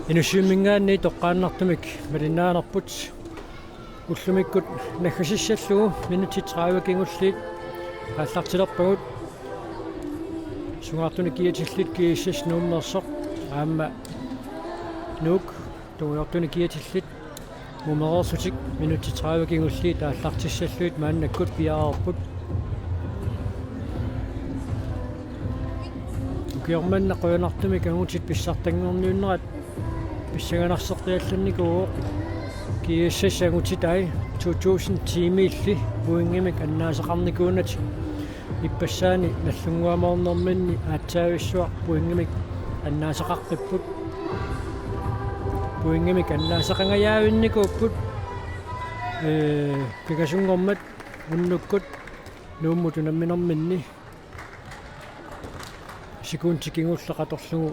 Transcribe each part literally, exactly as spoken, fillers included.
Inussivimminngaanniit toqqaannartumik malinnaanerput ullumikkut naggasissallugu minutsit tredive kingulliit aallartilerpagut. Sungaartunik kiatillit G S S Nuummeersoq aamma Nuuk tungujortunik kiatillit mumereerlutik minutsit tredive kingulliit aallartissallugit maannakkut piareerput. Ukioq manna qujanartumik angutit pissartanngorniunnerat pissanganarseqqiallannikuuvoq. G S S angutitai to tusind ti-miilli pointimik annaasaqarnikuunatik ippassaani Nagdlunguamoornerminni aatsaavissuaq pointimik annaasaqaqqipput. Pointimik annaasaqangajaavinnikuupput, ee, pingasunngormat unnukkut Nuummut unamminerminni sekundit kingulleq atorlugu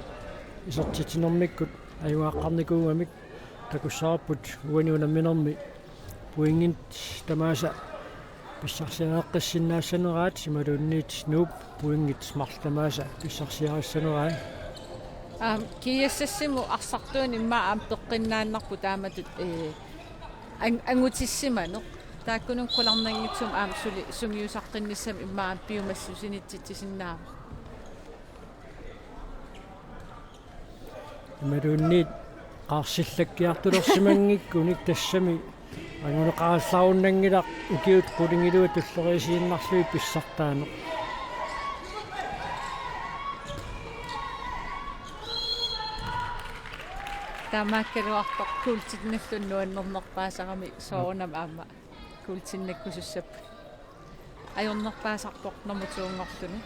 isertitsinermikkut ajugaaqqarnikuugamik takussavarput uani unamminermi pointit tamaasa pissarsiareqqissinnaassaneraat imaluunniit Nuup pointit marluk tamaasa pissarsiarissanerai. Aam, G S S-imut arsartuunut immaqa aamma peqqinnaannarpoq taamatut, ee, ang-, angutissimanut. Taakkununnga qularnanngitsumik aamma suli sungiusaqqinnissamut immaqa aamma piumassusinittitsisinnaavoq. Imaluunniit qaarsillakkiartulersimanngikkunik tassami anguneqarallarunanngilaq ukiut qulingiluat tulleriiaasiinnarlugit pissartaaneq. Taamaakkaluartoq kuultinnallu nuannernerpaasarami soorunami aamma kuultinnakkusussapput. Ajornerpaasarpoq nummer to-nngorluni.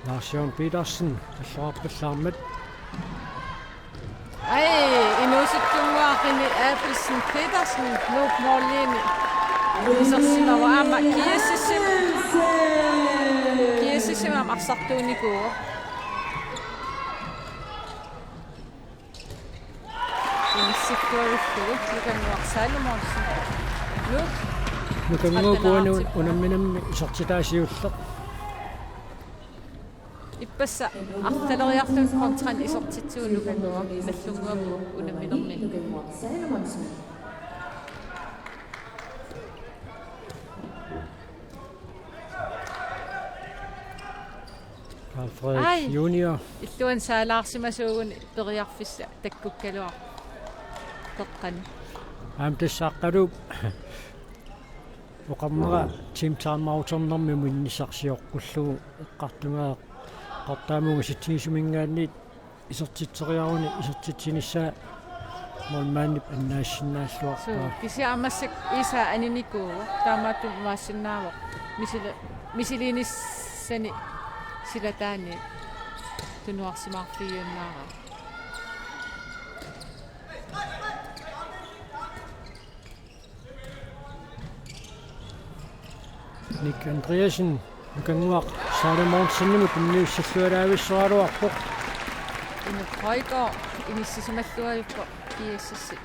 Lars Jørgen Petersen, alluarpallaarmat. Ai, inuusuttunnguaq René Abelsen Petersen, Nuup målimi. Isersimavoq aamma G S S-im. G S S-imi aamma arsartuunikuuvoq. Inissittuarullugu Nukannguaq Salomonsen. Nuuk. Nukannguup uani unamminermi isertitaa siulleq. Ippassaq artaleriarluni kontrani isertitsivoq Nukannguaq Nagdlunguamup unamminermi. Karl Frederik Ai. Junior. Illuanni saalaarsimasuuguni periarfissaq takkukkaluarpoq. Peqqani. Aamma tassa Aqqaluup oqarnera team timeout-ernermi muinnissaq sioqqullugu eqqartugaa eqqartaamuunga sitsinisuminngaanniit isertitseriaruni isertitsinissaa målmandip annaassinnaalluarpaa. Suu, kisianni aamma massakkut Iisa aninikuuvoq, taamaattumik imaassinnaavoq misili-, misiliinissani silataani tunuarsimaarfigiunnaarami. Nick Andreasen, Nukannguaq Salomonsenimut tunniussalluaraavissoraluarpoq. Inuk Højgaard inissisimalluarpoq G S S-ip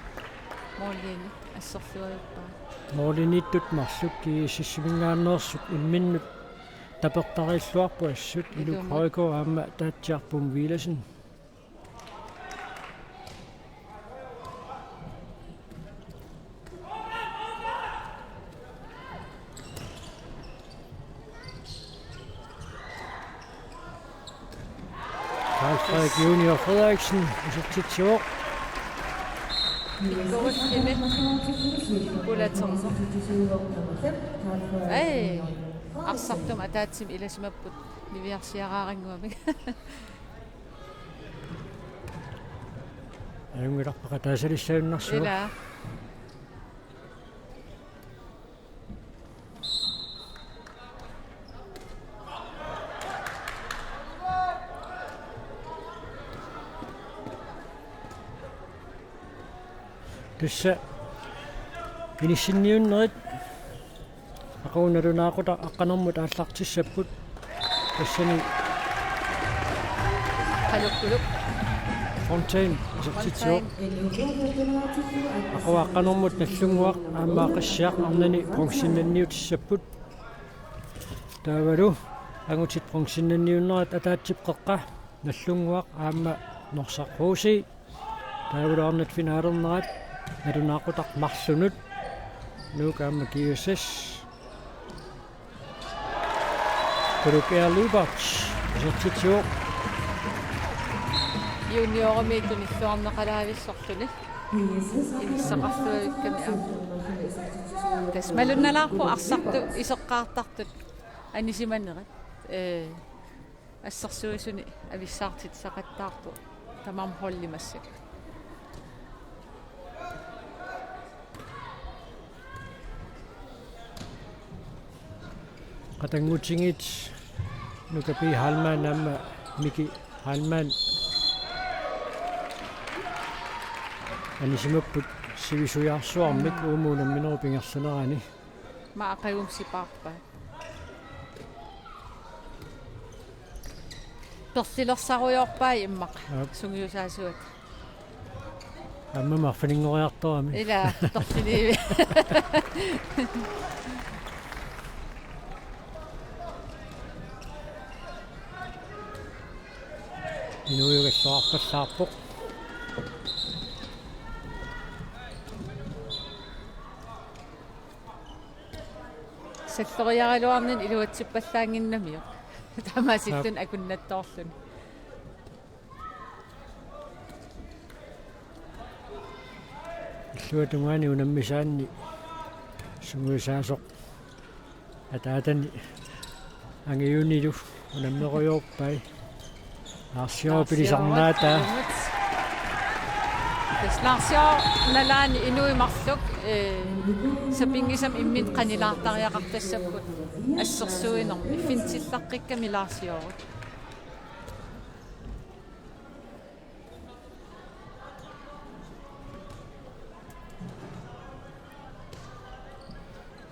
målimi asserluarpaa. Målimiittut marluk G S S-iminngaanneersut imminnut tapertariilluarput assut Inuk Ilumut. Højgaard aamma Taatsiarpum Villadsen. Karl Frederik Junior Frederiksen, isertitsivoq. Pikkoriffimmik pulatersoq. Ai, arsartumik ataatsimik ilasimapput niviarsiaraarannguamik. Ajunngilarpara taasalissaannarsuaq. Ila. Tassa inissinniunnerit aqagu nalunaaqutaq aqqanermut aallartissapput. Tassani Qalukkuluk. Fontaine isertitsivoq. Fontaine. Aqagu aqqanermut Nagdlunguaq aamma Aqissiaq arnani bronzemianniutissapput. Taavalu Angutit bronzennanniunnerat ataatsip qeqqa Nagdlunguaq aamma Norsaq H C. Taavalu arnat finalernerat nalunaaqutaq marlunut. Nuuk aamma G S S. Quluk Air Leopards isertitsivoq. Juniorimi tunilluarneqalaavissorluni. Inissaqarluakkami aamma. Tassa malunnalaarpoq arsartut iseqqaartartut anisimanerat. Ee, assersuisuni avissaartitsisaqattaarpoq tamarmik holdit massakkut. Qatanngutigiit Nuka P. Heilmann aamma Miki Heilmann anisimapput sivisujaarsuarmik uuma unamminerup ingerlanerani. Maaqagum sipaarpaat. Perlilersarujoorpai immaqa. Aap. Sungiusaasuat. Aamma arfininngoriartorami. Ila, perliliivi. Inuujugallarpallaarpoq. Salloriaraluarnini iluatsippallaannginnamiuk. Taamaasilluni akunnattoorluni. Illuatungaani unammisaanni sungiusaasoq ataatani angajunilu unammerujoorpai. Laarsiooq pilisarnaataa. Tassa Laarsiooq nalaani inuit marluk, ee, sapinngisamik imminut qanilaartariaqartassapput assersuinermi. Fintillarqikkami Laarsiooq.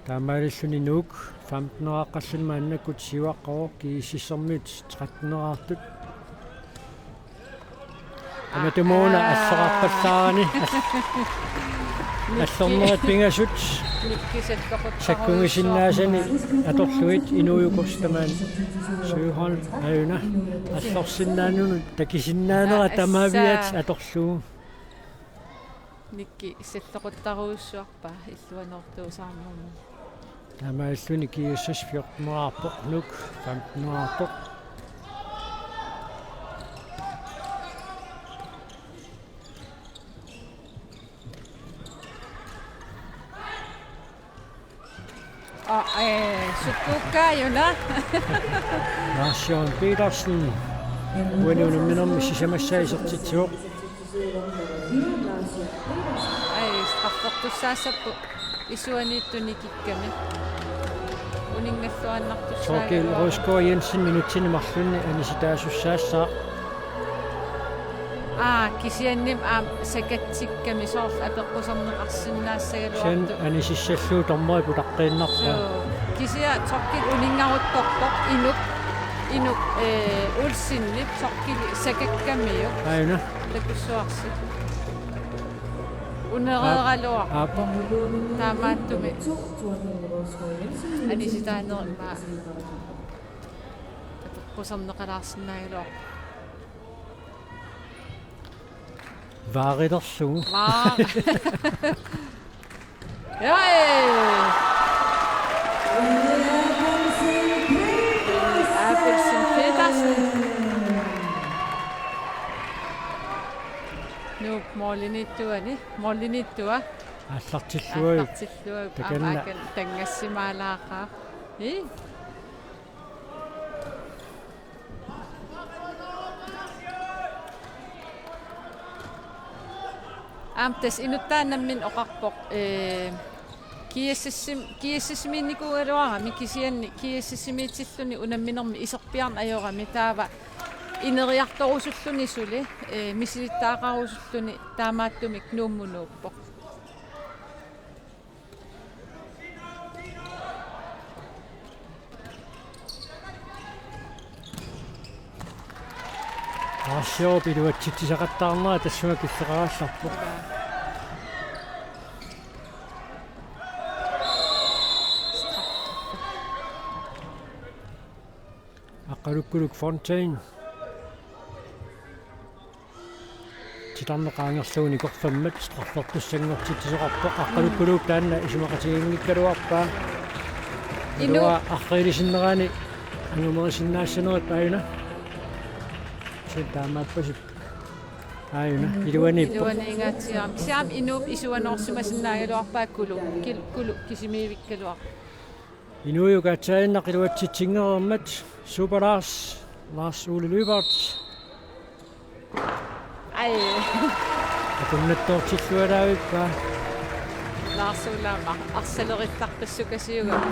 Taamaalilluni Nuuk femteneqarluni maannakkut siuaqqavoq, G S S-ermiut tretteneqartut. Tamatumuuna Aa. Allorarpallaarani. Allornerit pingasut. Nikki salloquttarujussuarpaa. Sakkugisinnaasani atorlugit inuujukoq tamaani. Søholm aajuna. Allorsinnaanunut takisinnaanera Aa, tamaaviat assa. Atorlugu. Nikki salloquttarujussuarpaa illuanoortuusaarnermi. Taamaalilluni G S S fjorteneqarpoq, Nuuk femteneqarpoq. Aa, ee, sukkuukkaajuna. Lars Jørgen Petersen. Uani unamminermi sisamassaa isertitsivoq. Ai, straffertussaassapput isuaniittut nikikkami. Uninngalluinnartussaagaluarami. Thorkild Rosgaard Jensen minutsini marlunni anisitaasussaassaaq. Aa, kisianni aamma sakatsikkami soorlu apeqqusernaqarsinnaassagaluartoq. Kisianni anisissallugu dommeri putaqqiinnarpaa. Suu, kisianni Thorkild uninngaruttortoq Inuk, Inuk, ee, Olsenip Thorkildi sakakkamiuk. Aajuna. Takussuarsi. Unereeraluarpoq. Aap. Taamaattumik anisitaanerit aamma apeqqusernaqalaarsinnaagaluarput. Vaarilerlugu. Vaa. Joi! Abelsen Petersen. Nuuk målimiittuani, målimiittua. Aallartilluajuk. Aallartilluajuk. Takanna. Aamma akan tanngassimaalaaqaaq. Ii. Aamma tassa Inuk taanna nammineq oqarpoq, ee, G S S-im-, G S S-imiinnikuugaluarami kisianni G S S-imiitilluni unamminermi iserpiarneq ajorami taava ineriartorusulluni suli, ee, misilittagaqarusulluni taamaattumik Nuummut nuuppoq. Aasiorp iluatsitsisaqattaarnera tassunga killeqarallarpoq. Aqqalukkuluk Fontaine. Titarneq qaangerlugu nikorfammat straffertussanngortitsisoqarpoq. Aqqalukkuluk taanna isumaqatigiinngikkaluarpaa. Inuk. Ilua arriilisinnerani angumerisinnaassanerit aajuna. Sen taamaappasippoq. Aajuna, iluaniippoq. Iluaniingatsiarami. Kisianni Inuup isuanoorsimasinnaagaluarpaa Kulu. Kil-, Kulu kisimiivikkaluarpoq. Inuup aatsaannaq iluatsitsinngormat Super Lars, Lars Ole Lyberth. Ai. Akunnattoortilluaraavippaa. Lars Ole aamma arsalerittaqqissukasiugami.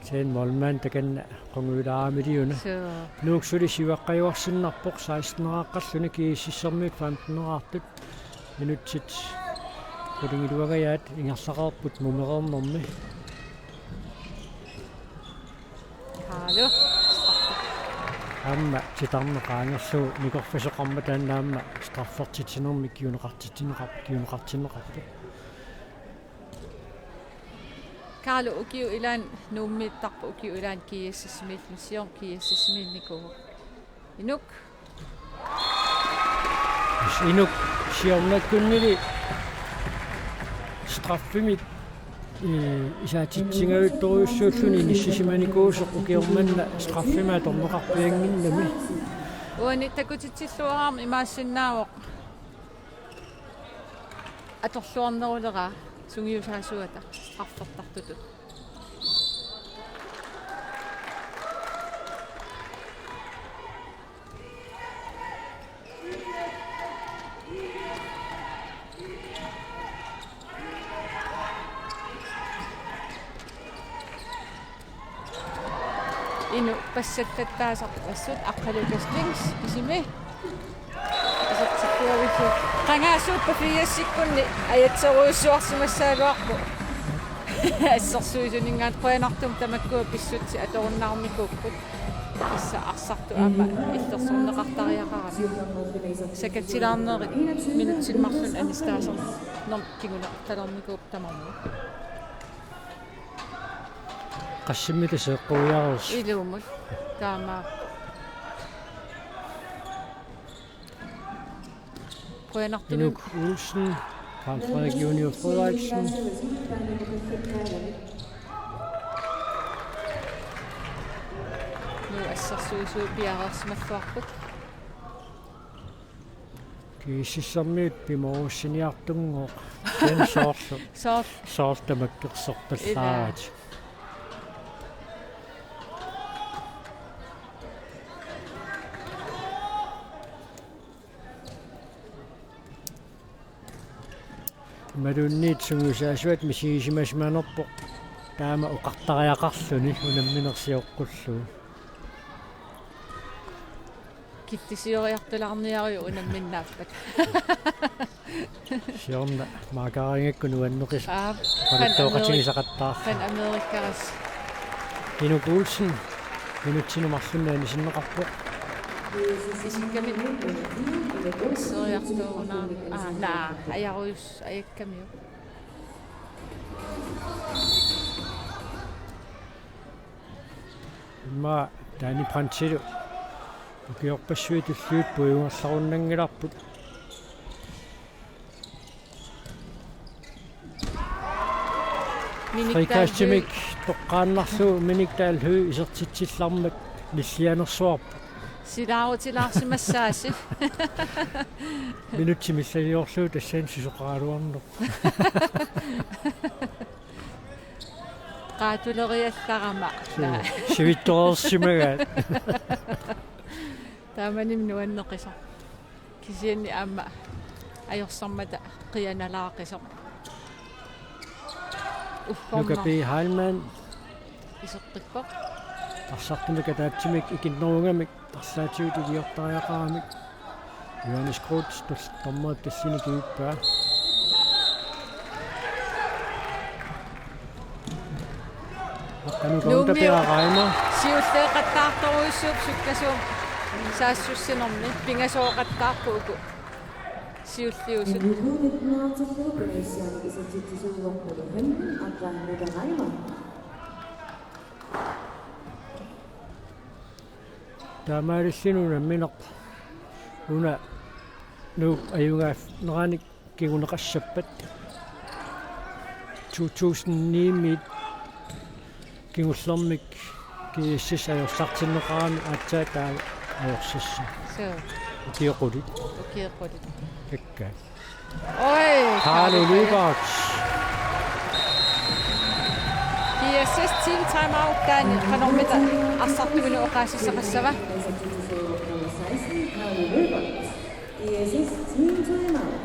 Sen målmand takanna qungujulaarami iliuna. Suu. Nuuk suli siuaqqajuarsinnarpoq seksten-eraaqqalluni, GSS-ermiut femten-eraartut. Minutsit qulingiluangajaat ingerlaqaarput mumereernermi. Kaalu. Aamma titarneq qaangerlugu nikorfisoqarmat taanna aamma straffertitsinermi kinguneqartitsineqarp-, kinguneqartinneqarpoq. Kaalu, ukiup ilaani Nuummiittarpoq, ukiup ilaani GSS-imiillu, siorna GSS-imiinnikuuvoq. Inuk. Inuk siornakkunnili straffimik, eh, isaatitsingajuttorujussuulluni inissisimanikuusoq, ukioq manna straffimik atorneqarpiannginnami. Uani takutitsilluaraarmat imaassinnaavoq atorluarneruleraa sungiusaasuata straffertartutut. Inuk passattattaasarput assut, Aqqalukas Lings kisimi. Isertittuavillu. Qangaasuuppat fireoghalvfjerdsikkunni ajatserujussuarsimassagaluarpoq. Assersuisuninngaanniit qujanartumik tamakkua pissutsit atorunnaarnikuupput. Tassa arsartut aamma illersorneqartariaqarami. Sakatsilaarnerit minutsini marlunni anistaasernermik kinguneqartalernikuupput tamarmik. Qassimmita seeqquiareersoq. Ilumut. Taama. Qujanartumik. Inuk Olsen, Carl Frederik Junior Frederiksen. Nuuk assersuisui piareersimalluarput. GSS-ermiut pimoorussiniartunngooq. Sen soorlu. Soor-. Soorlu tamakkersorpallaaraat. Ilaa. Imaluunniit sungiusaasuata misigisimasimanerpoq taama oqartariaqarluni unamminersioqqullugu. Kittisioriartulaarniaruit unamminnaappat. Siorna maakaaringakku nuanneqis-. Aap, oqaluttuoqatigisaqattaarluni. Pan Amerikaras. Inuk Olsen, minutsini marlunni anisinneqarpoq. Isikkamik. Asseriartuurunaarami. Aa, naa, ajarujus-, ajakkamiuk. Immaqa Danny Brandtilu ukiorpassuit tulliuttut puigungerlarunnanngilarput. Minik Frikastimik Dalby toqqaannarlugu Minik Dalby isertitsillarmat nillianersuarpoq. Silaarutilaarsimassaasi. Minutsi millaliorlugu tassani susoqaraluarnerpoq. Qaatuleriallarama. Suu, sivitsoreersimagaat. Taamani nuanneqisoq. Kisianni aamma ajorsarmata qianalaaqisoq. Uggorneq. Nuka P. Heilmann. Iseqqippoq. Arsartumik ataatsimik ikinnerugamik arlaatigut iliortariaqaramik. Johannes Groth tul-, dommerip tallini kivippaa. Aqqanuka Nuummiut Unterberg Reimer. Siulleeqattaartorujussuupput sukkasuumik saassussinermi, pingasooqattaarput uku. Siulliusut. Taamaalilluni unammineq una Nuuk ajugaannerannik kinguneqassappat. To tusind ni-miit kingullermik G S S ajorsartinneqarami aatsaat taava ajorsassaq. Suu. Ukioqqutit. Ukioqqutit. Kakkaak. Oj, Kaali Kaali Lyberth. G S S team timeout taanna qanormita arsartuineq oqaasissaqassava? G S S team timeout.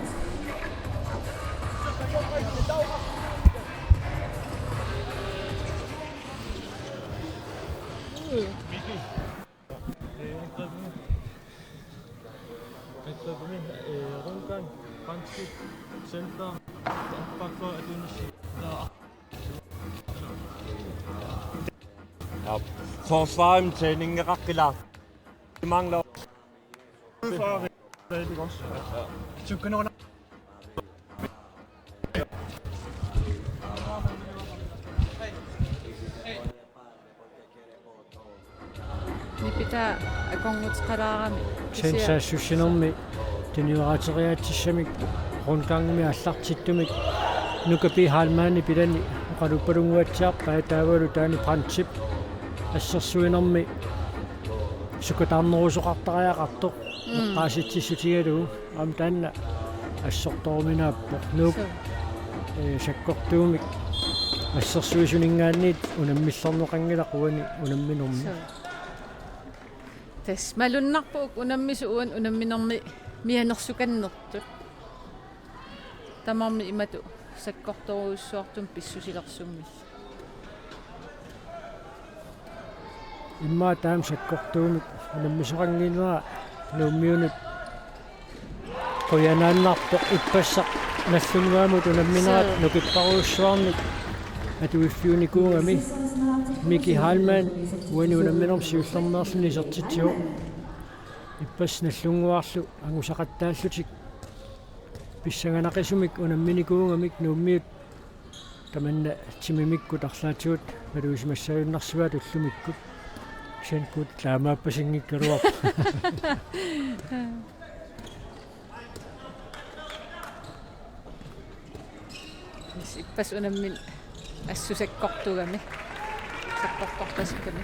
Ja, forsvaret til Ningerakila. De mangler. Nipita akornuteqalaarami. Sensaassussinermi tuniorateriaattissamik rundgangimi aallartittumik Nuka P. Heilmann pilani oqaluppalunnguatsiarpaa taavalu Dani Brandtip assersuinermi sukataarnerusoqartariaqartoq. Mm. Eqqaasitsissutigalugu aamma taanna assortoruminaappoq. Nuuk, suu, ee, sakkortuumik assersuisuninngaanniit unammillerneqanngilaq uani unamminermi. Suu. Tassa malunnarpoq unammisut uani unamminermi mianersukannertut. Tamarmik imatut sakkortoorujussuartumik pissusilersummillu. Immaqa taama sakkortuumik unammisoqannginnera Nuummiunut qujanaannarpoq ippassaq Nagdlunguamut unamminerat. Suu. Nukipparujussuarnik atuiffiunikuugami. Miki Heilmann uani unamminermi siullermeerluni isertitsivoq. Ippassaq Nagdlunguarlu angusaqattaallutik pissanganaqisumik unamminikuugamik Nuummiut tamanna timimikkut arlaatigut malugisimasunnarsivaat ullumikkut. Kisianni taamaappasinngikkaluarpoq. Ippassaq unammineq assut sakkortugami. Sakkortortasikkami.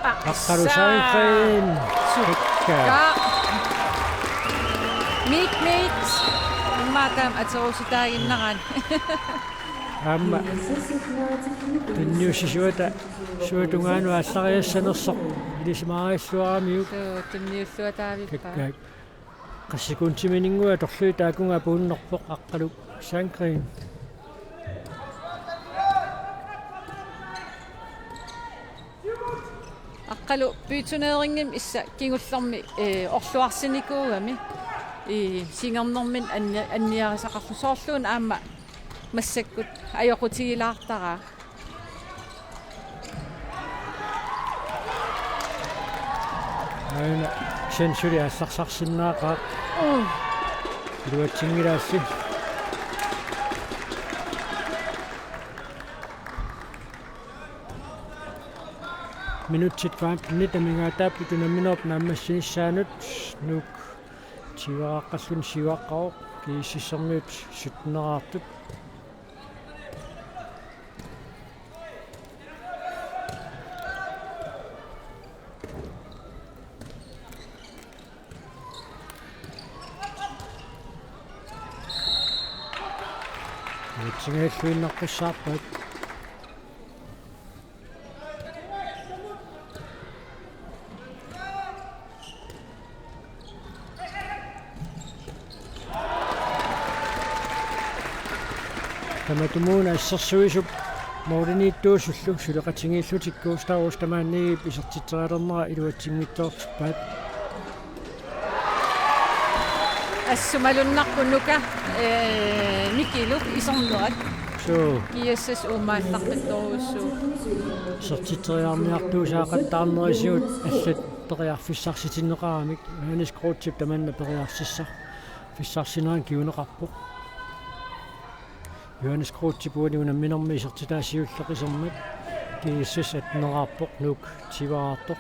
Aqqalu Sandgreen. Sukka. Sukka. Miit, miit. Immaqa taama aterusutaaginnaraanni. Aamma tunniussisuata suatungaanut aallariassanersoq ilisimaarilluaramiuk. Suu, tunniulluataavippaa. Kakkaak. Qassikundiminnguaq atorlugit taakkununnga apuunnerpoq Aqqalu Sandgreen. Aqqalu byturnerinngimmat issa kingullermi, ee, orluarsinikuugami, ee, singernermini anni-, anniarisaqarlugu soorluuna aamma massakkut ajoqutigilaartaraa. Aana suli aallarsarsinnaaqaaq. Mm. Iluatsinngilaalli. Minutsit femtenit amigaataapput unamminerup naammassinissaanut. Nuuk tyveqarluni syvaqqavoq, G S S-ermiut sytteneraartut. Utsigailluinnaqqissaarpaat. Tamatumuuna assersuisup målimiittuusullu suleqatigiillutik Gustav Ostermann-ip isertitserialernera iluatsinngitsoorpaat. Assut malunnarpoq Nuka, ee, Mikilu isernerat. Suu. G S S uumaallaqqittorujussuuvoq. Isertitseriarniartuusaaqattaarnerisigut allat periarfissarsitinneqaramik. Johannes Kreutzip tamanna periarsissaq. Pissarsinerani kinguneqarpoq. Johannes Kreutzip uani unamminermi isertitaa siulleq isermat. GSS atteneraarpoq, Nuuk tyveeraartoq.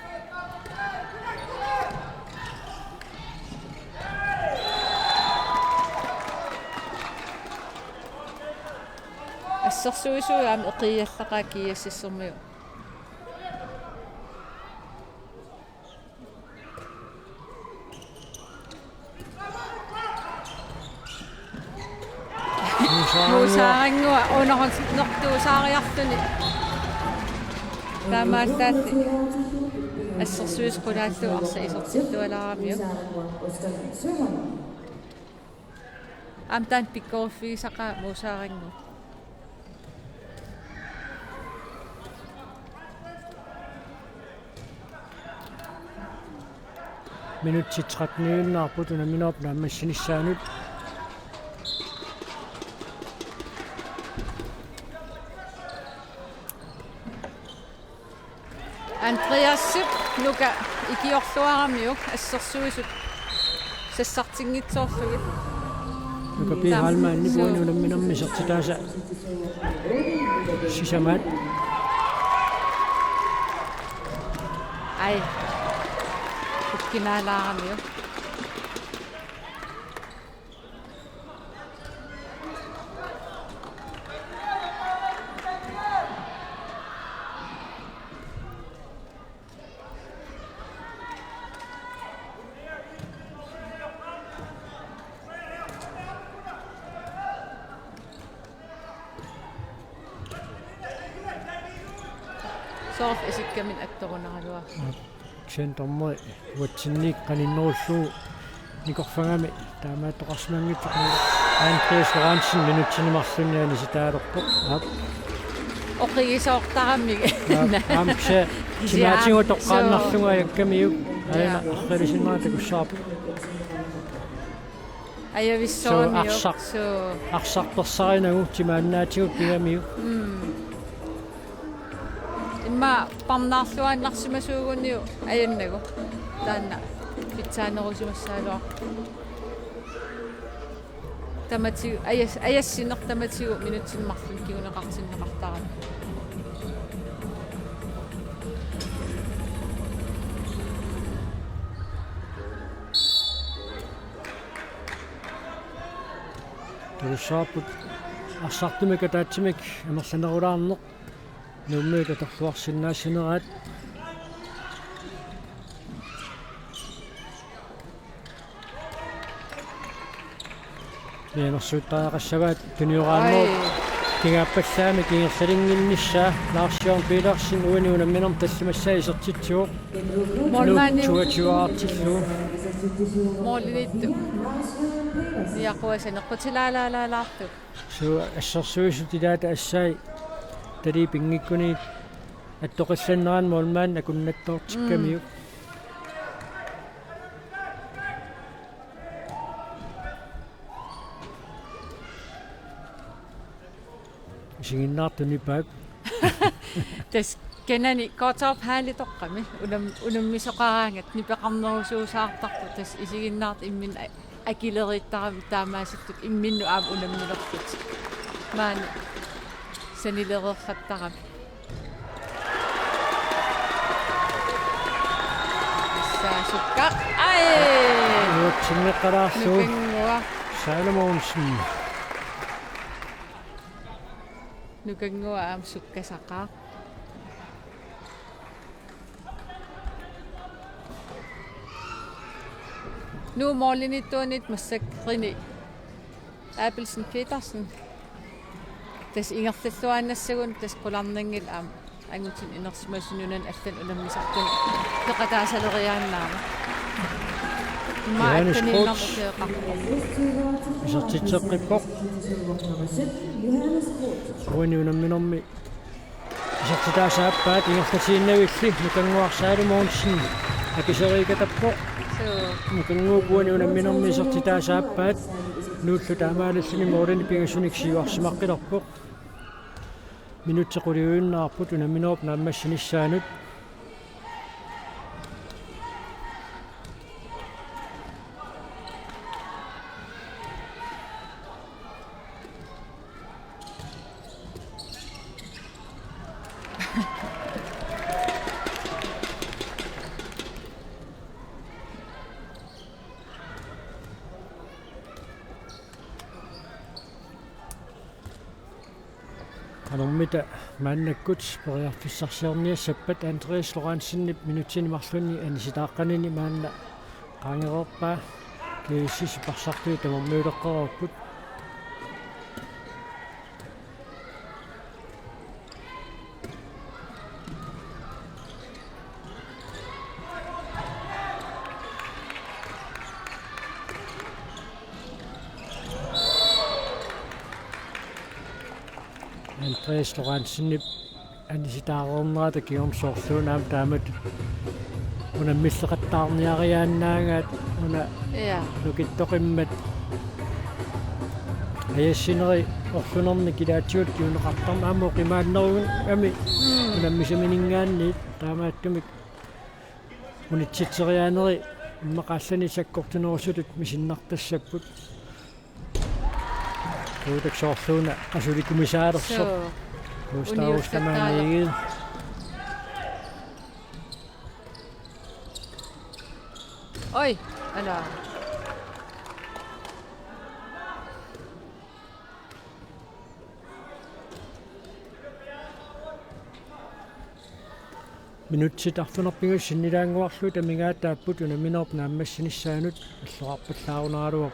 Assersuisuup aamma eqiallaqaa GSS-ermiut. Musaarannguaq. Musaarannguaq unoqan nertuusaariarluni. Taamaallaat assersuisut qulaallugu arsaq isertillualaaramiuk. Aamma taanna pikkoriffigisaqaaq Musaarannguaq. Minutsit tretteniunnaarput unamminerup naammassinissaanut. Andreasip Nuka ikiorluaramiuk assersuisut sassartinngitsoorlugit. Nuka P. Taam-, Heilmannip suu. Uani unamminermi isertitaasa sisamaat. Ai. Ukkinaalaaramiuk. Soorlu isikkamik attorunaraluarpoq. Kisianni dommeri uatsinniikka qaninnerullugu nikorfagami taamaattoqarsimanngitsoq. Andreas Lorentzen minutsini marlunni anisitaalerpoq. Aap. Oqigisoortaramik. Aap, aamma kisianni timaatigut toqqaannarlugu ajakkamiuk. Aana. Ja. Arrilisinnaat takussavarput. Ajavissoramiuk. Suu, arsaq-, suu. Arsartorsarinagu timaannaatigut pigamiuk. Mm. Immaqa parnaarluaannarsimasuuguniuk ajannagu. Taanna pitsaanerusimassagaluarpoq. Tamatigut, ajas-, ajassineq tamatigut minutsini marlunni kinguneqartinneqartarami. Takussavarput arsartumik ataatsimik amerlanerulaarneq. Nuummiut atorluarsinnaassinerat. Mianersuuttariaqassavaat tunioraannerup. Ai. Kingaappallaamik ingerlalinnginnissaa Lars Jørgen Petersen uani unamminermi tallimassaa isertitsivoq. Målmandi. Nuuk toogtyve-aartillugu. Målimiittoq. Niaquasa neqqutilaalaalaalaartoq. Suu, assersuisut ilaata assai talii pinngikkunit attoqillannerani målmandi akunnattoortikkamiuk. Mm. Isiginnaartut nipaat. Tassa kanani Gottorp Hallitoqqami unam-, unammisoqaraangat nipeqarnerusuusaartarput, tassa isiginnaartut imminnut a-, akileriittarami taamaasilluni imminnut aamma unammilerlutik. Maani sanilereerrattarami. Tassa sukkaq. Ai! Nuutsinneqalaarlugu. Nukannguaq. Salomonsen. Nukannguaq aamma sukkasaqaaq. Nuup målimiittuunit massakkut René Abelsen Petersen. Tassa ingerlalluaannassagunarpoq tassa qularnanngilaq aamma angutit inersimasut nunanut allanut unammisartunut peqataasaleriaannaavoq. Immaqa Johannes atteniinnarmik Kreutzmann. Peqarpoq. Isertitseqqippoq. Uani unamminermi isertitaasa aappaat ingerlatiinnavilli Nukannguaq Salomonsen akiseriikatappoq. Suu. Nukannguup uani unamminermi isertitaasa aappaat. Nuullu taamaalilluni målinik pingasunik siuarsimaqqilerpoq. Minutsit quliujunnaarput unamminerup naammassinissaanut. Qanormita maannakkut periarfissarsiorniassappat? Andreas Lorentzen minutsini marlunni anisitaaqqanini maanna qaangereerpaa. G S S parsartui tamarmiuleqqareerput. Andreas Lorentzenip anisitaareernerata kingorna soorluuna aamma taamatut unammilleqattaarniariaannaagaat una. Ja. Nukittoqimmat ajassineri orlunerni kilaatigut kiuneqartarmat aamma oqimaannerugami. Mm. Unammisamininngaanniit taamaattumik unitsitseriaaneri immaqa allanik sakkortunerusutut misinnartassapput. Kuutak soorluuna qasulikumisaalersoq. Suu. Gustav Uniussakkaala. Ostermann Egede. Oj, ala. Minutsit arfineq-pingasut sinnilaannguarlugit amigaataapput unamminerup naammassinissaanut, illoqarpallaarunaraluarpoq.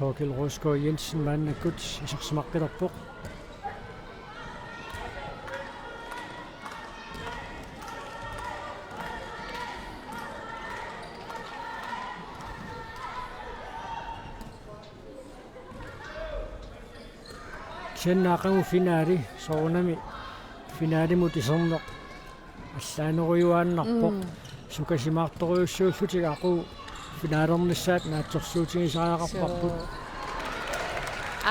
Torkild Rosgaard Jensen maannakkut isersimaqqilerpoq. Kisianni aqagu finali, soorunami finalimut iserneq allaanerujuaannarpoq. Mm. Sukasimaartorujussuullutik aqagu finalernissaat naatsorsuutigisariaqarparput. Suu.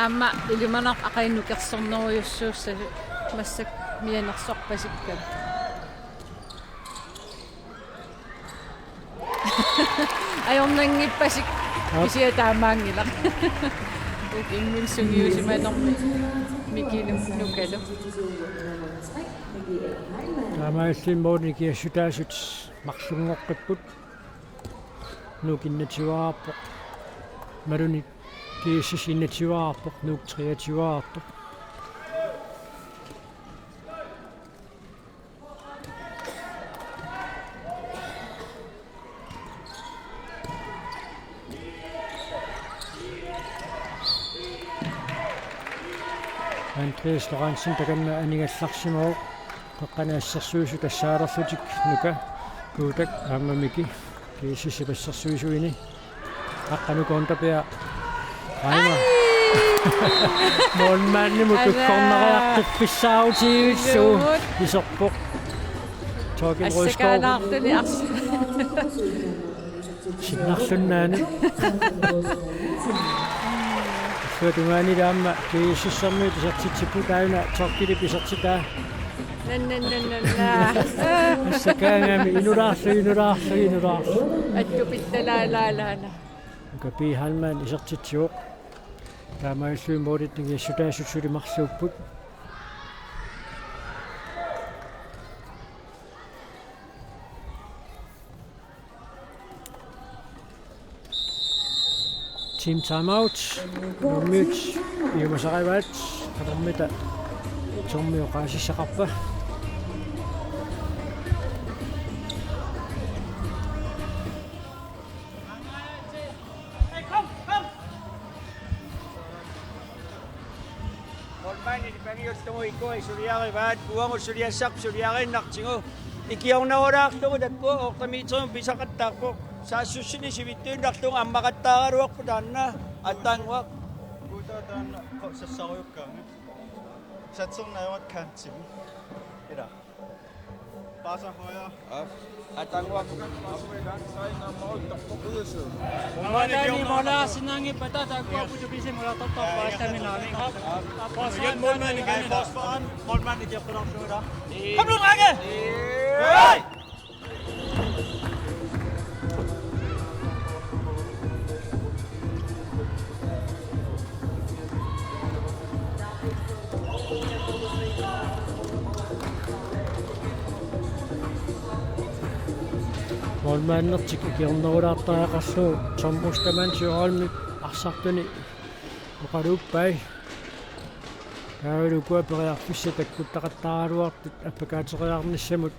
Aamma ilimanarpoq aqagu nukersornerujussuussasut massakkut mianersorpasikkamik. Ajornanngippasik. Aap. Kisianni taamaanngilaq. Ukimmil sungiusimanermi Miki nukalu. Taamaalilluni målini nikiassutaasut marlunngoqqipput. Nuuk enogtyvearpoq. Imaluunniit G S S enogtyvearpoq, Nuuk treogtyvearpoq. Andreas Lorentzen takanna anigallarsimavoq, qeqqani assersuisut tassaalerlutik Nuka, Kuutak aamma Miki, G S S-ip assersuisuini. Aqqa Nuka Unterberg. Aima. Ai! Målmandimut. Aana. Tukkornariaqqiffissaarutigivissuuvoq. Ilumut. Iserpoq. Torkild Rosgaard. Assakaalaarluni ars-. Sinnarlunnaani. Suatungaani taama G S S-ermiut isertitsipput, taanna Torkildip isertitaa. Nan, nan, nan, nan, nan. Assakaagami inulaarlugu, inulaarlugu, inulaarlugu. Attupittalaa, laa, laa, laa. Nuka P. Heilmann isertitsivoq. Taamaalilluni målit nikiassutaasut suli marluupput. Team timeout. Nuummiut piumasarivaat. Qanormita Tommy oqaasissaqarpa? Målmandit paniullugu ikua suliarivaat, uagut suliassarput suliariinnartigu. Ikiornerulaarlugu takkua otte meterimut pisaqattaarpoq. Saassussineq sivitsuinnarlugu ammaqattaaraluarpoq taanna. Aatannguaq. Kuutaa taanna qo-, sassarujukkaangat. Satsernaajuat kantimi. Ila. Paasa højre. Ja. Aatannguaq. Avataani målaa sinaanngippat taakkuapput tupisi mulatortarput aatsaminnaani. Hjælp målmanden igen. Forsvareren. Målmanden ikiorpilaarlugu. Kom nu, drenge! Hey! Målmandertik ikiornerulaartariaqarlugu Tom Ostermann Søholmip arsartuni oqaluuppai. Taavalu ukua periarfissat takkuttaqattaaraluartut appakaateriarnissamut,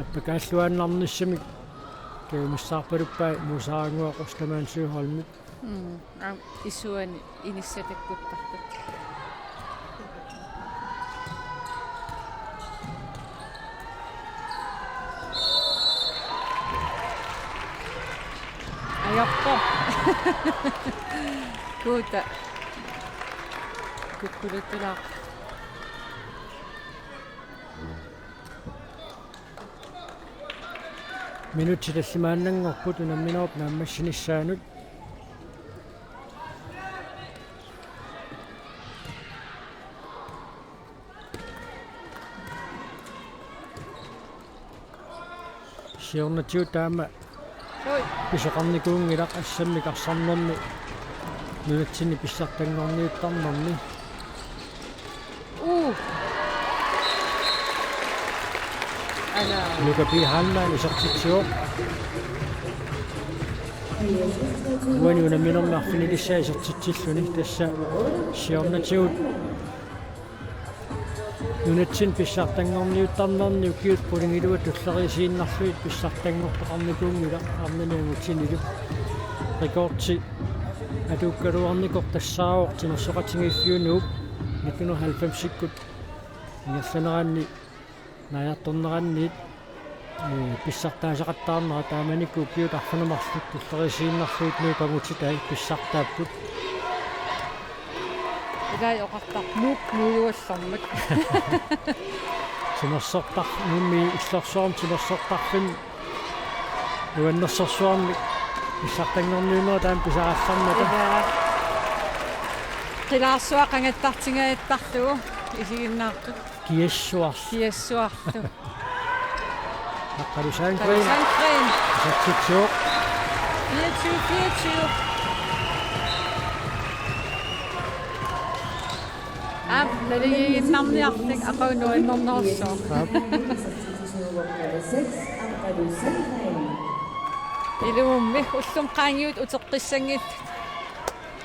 appakaalluinnarnissamik kajumissaarpaluppai Muusaq Aranguaq Ostermann Søholmip. Mm, aam, isuani inissat takkuttartut. Ajorpoq. Kuuta. Kukkuluttuulaaq. Minutsit tallimaannanngorput unamminerup naammassinissaanut. Siornatigut taama Ui. Pisoqarnikuunngilaq assammik arsarnermi nunatsinni pissartanngorniuttarnermi. Uu. Ala. Nuka P. Heilmann isertitsivoq. Uani unamminermi arfinilissaa isertitsilluni, tassa siornatigut nunatsinni pissartanngorniuttarnerni ukiut qulingiluat tulleriiaasiinnarlugit pissartanngortoqarnikuunngilaq arnani angutinillu. Rekordi atuukkaluarnikoq tassaavoq Timersoqatigiiffiup nitten hundrede og halvfemsikkut ingerlaneranni naajartorneranniit, ee, pissartaasaqattaarnera, taamanikkut ukiut arfineq-marluk tulleriiaasiinnarlugit Nuup angutitai pissartaapput. Ilai oqartarpoq Nuup nuiuallarmat. Timersortar-, Nuummi illorsuarmi timersortarfimmi nuannersorsuarmik pissartanngorniunnerat taama pisarallarmata. Ilaa. Qilaarsuaq qangattartingaattarlugu isiginnaartut. Kiassuarlu. Kiassuarlu. Aqqalu Sandgreen. Aqqalu Sandgreen. Isertitsivoq. Fireogtyve fireogtyve. Aap, naligiinnarniarlik aqagu nuannernerussooq. Aap. Ilumummi ullumi qaangiuttut uteqqissanngillat.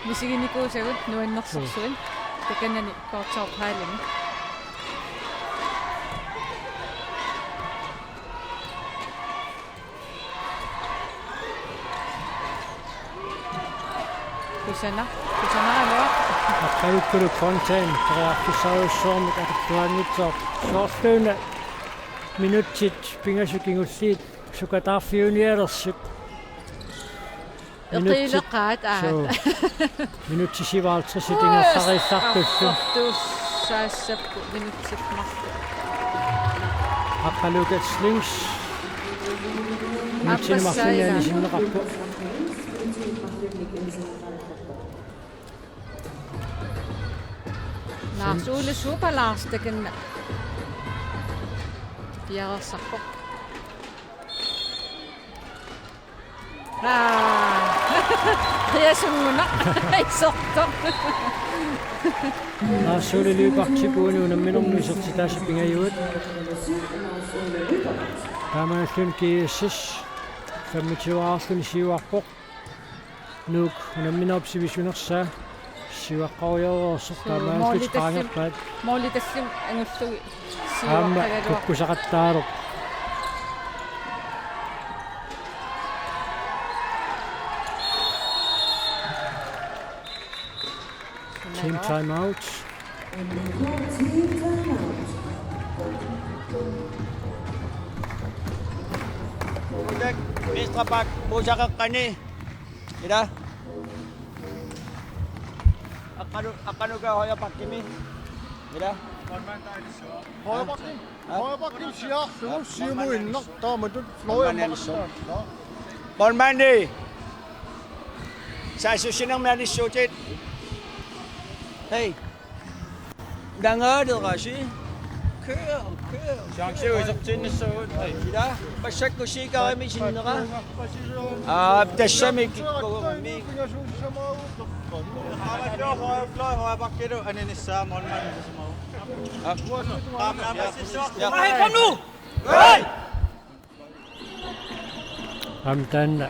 Misiginikuusagut nuannersorsuit. Mm. Takanani Kortsoq Paalimi. Kusanaq, kusanaraluaq. Aqqalukkulu Fontaine, periarfissarujussuarmik atortuaanngitsoq. Soorluuna minutsit pingasut kingulliit sukataarfiunialersut. Minutsit. Eqiileqaat, aa. Suu. Minutsit syvoghalvtreds ingerlariillartullu. Uus, arsortuussaassapput minutsit marluk. Aqqaluukat Slings. Minutsit marluk anisinneqarpoq. Lars Ole Super Lars, takanna piareersarpoq. Aa. Qiasunnguaq. Isertoq. Lars Ole Lyberthip uani unamminermi isertitaasa pingajuat. Taamaalilluni G S S femogtyve-arluni siuarpoq. Nuuk unamminerup sivisunersaa siuaqqarujoreersoq. Suu, taamaalillutik målitallum-, qaangerpaat. Målitallumi angullugit aamma siuaqqagaluarpoq. Kukkusaqattaalerpoq. Team time out. Venstre back, Muusaqeqqani. Ila. Aqqalu-, Aqqaluuka højre backimi. Ila. Højre backimi. Ja. Højre backimi siaarlugu, siumuinnaq, taamatut. Florian Målmandi. Målmandi. Saassussinermi anissuutit. Hej. Nangaalerasi. Kør, kør. Chance isertinnissagut. Ila, massakkut sikkerimi sinnera. Aa, tassami kikkugummik. Højre fløj, højre bakkilu, aninissaa målmand. Ja. Ja. Hej, kom nu! Hej! Aamma taanna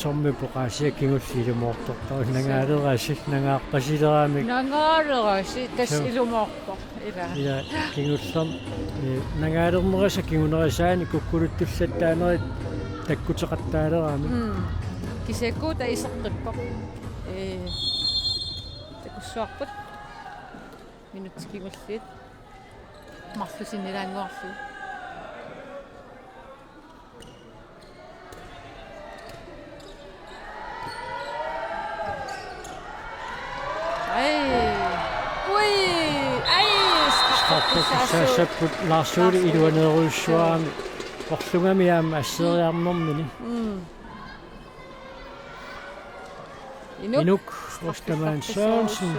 Tommy Pokasia kingulleq ilumoortortoq. Nangaalerasi, nangaarpasileramik. Nangaalerasi, tassa Suu. Ilumoorpoq. Ila. Ila kingullermi, eh, nangaalernerisa kingunerisaani kukkuluttullattaanerit takkuteqattaalerami. Mm. Kisianni Kuuta iseqqippoq. Eh, takussuarput. Minutsit kingulliit. Marluk sinnilaannguarlugu. Ai. Ui. Ai. Straffeqissaassapput Lars Ole iluaneerujussuarami. Orlungami aamma asseriarnermini. Mm. Inuk. Inuk Ostermann Sørensen.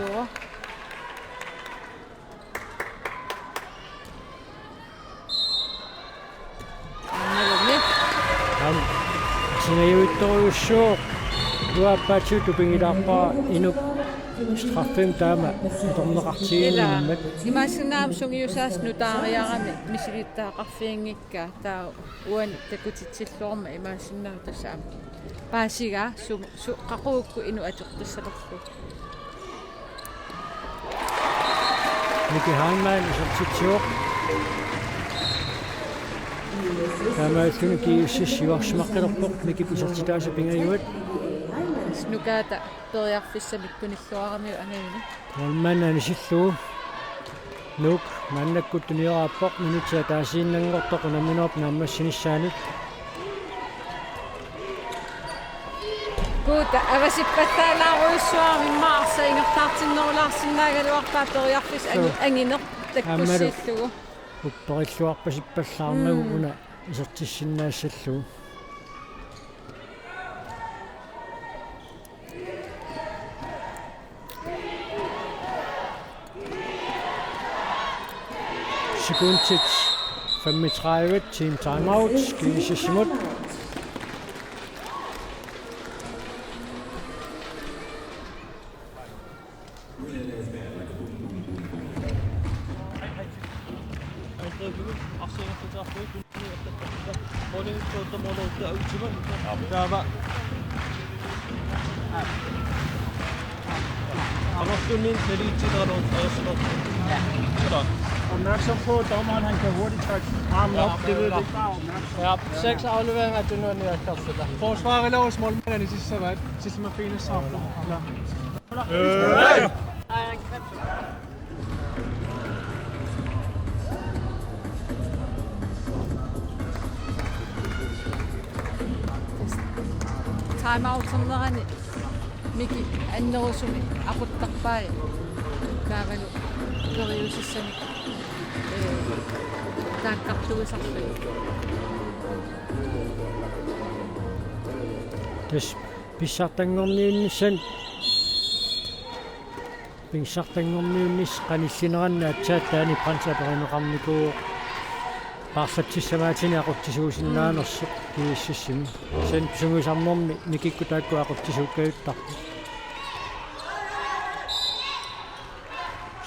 Aammalumi. Aamma sinajuittorujussuuvoq. Uaappaatigut tupigilaarpara Inuk straffemik taama atorneqartiginnginnammat. Ila. Imaassinnaavoq sungiusaasa nutaariarami misilittagaqarfiginngikkaa taava uani takutitsilluarmat imaassinnaavoq tassa aamma. Paasigaa su-, su-, qaqugukkut Inuk atoqqissalerlugu. Miki Heilmann isertitsivoq. Taamaalilluni GSS siuarsimaqqilerpoq Mikip isertitaasa pingajuat. Nukaata periarfissamik tunilluaramiuk angajuni. Heilmann anisillugu. Nuuk maannakkut tuniorarpoq minutsit ataasiinnanngortoq unamminerup naammassinissaanut. Kuuta avasippallaalaarujussuarmik maarsa ingerlaartinnerulaarsinnaagaluarpaa periarfissaq angi-, Suu. Angineq aammalu takkussiillugu. Upperilluarpasippallaarnagu Mm. Una isertissinnaassallugu. Sekundit femogtredive, team timeout, GSS-imut. Opmærksom på, at dommeren, han kan hurtigt trække armen op. Det ved vi ikke, bare opmærksom. Ja, seks afleveringer til nu, og forsvaret over målmanden i sidste halvleg. Sidste med benet sammen. Ja. Time outernerani Miki annerusumik aquttarpai taavalu periusissamik, ee, taakkartuisarluni. Tassa pissartanngorniunnissamut, pissartanngorniunnissamut qanillineranni aatsaat taanna Frans aperineqarnikuuvoq paarlatsissamaatini aqutsisuusinnaanersoq GSS-imi. Sen sungiusarnermi Mikikkut taakku aqutsisuukkajuttarput.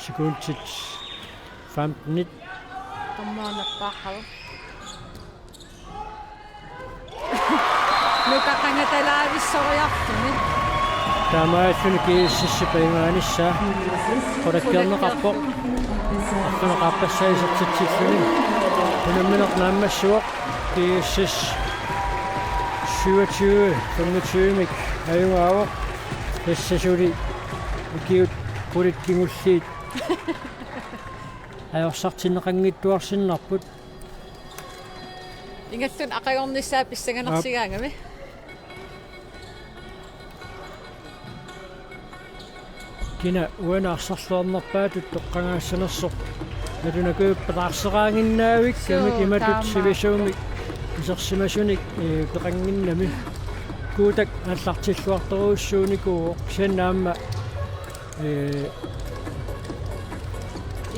Sekundit femtenit. Dommeren nappaaqaaq. Nuka qangatalaavissorujussuartuni. Taamaalluni GSS-ip ajugaanissaa qulakkeerneqarpoq. Arfineq-aappassaa isertitsilluni. Unammineq naammassivoq, GSS syvogtyve femogtyve-mik ajugaavoq. Tassa suli ukiut qulit kingulliit ajorsartinneqanngittuarsinnarput. Ingammik aqagornissaa pissanganarsigaangami. Aap. Kina uani arsarluarnerpaatut toqqagaassanersoq. Nalunakujuppata arseraanginnaavikkami. Suu, imatut taama. Sivisuumik isersimasunik, ee, peqannginnami. Kuutak aallartilluartorujussuunikuuvoq. Kisianni aamma Ee,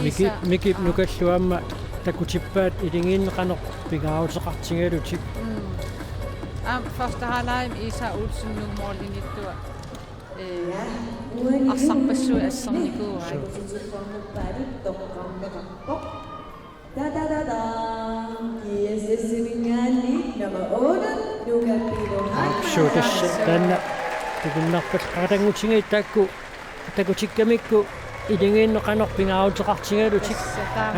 Miki-, Iisa. Mikip Aa. Nukallu aamma takutippaat iligiinneq qanoq pingaaruteqartigalutik. Mm. Aamma første halvlegimi Iisa Olsen Nuuk målimiittoq, ee, arsarpassuit assernikuuai. Suu. Da, da, da, da. GSS-iminngaanniit nummer otte, Suu, tassa taanna tupinnarpat qatanngutigit taakku takutikkamikku iligiinnut qanoq pingaaruteqartigalutik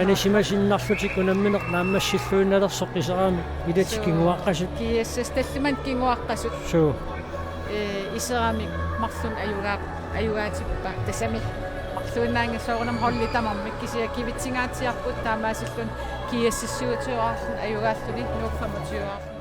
anisimasinnarlutik unammineq naammassilluinnalersoq Iseramik ilatik kinguaqqasut. G S S tallimat kinguaqqasut. Suu. Ee, Iseramik marlunnik ajugaa-, ajugaatippaat, tassami marluinnaanngillat soorunami holdit tamarmik, kisianni kivitsingaatsiarput taamaasilluni G S S syvogtyve-arluni ajugaalluni Nuuk femogtyve-arluni.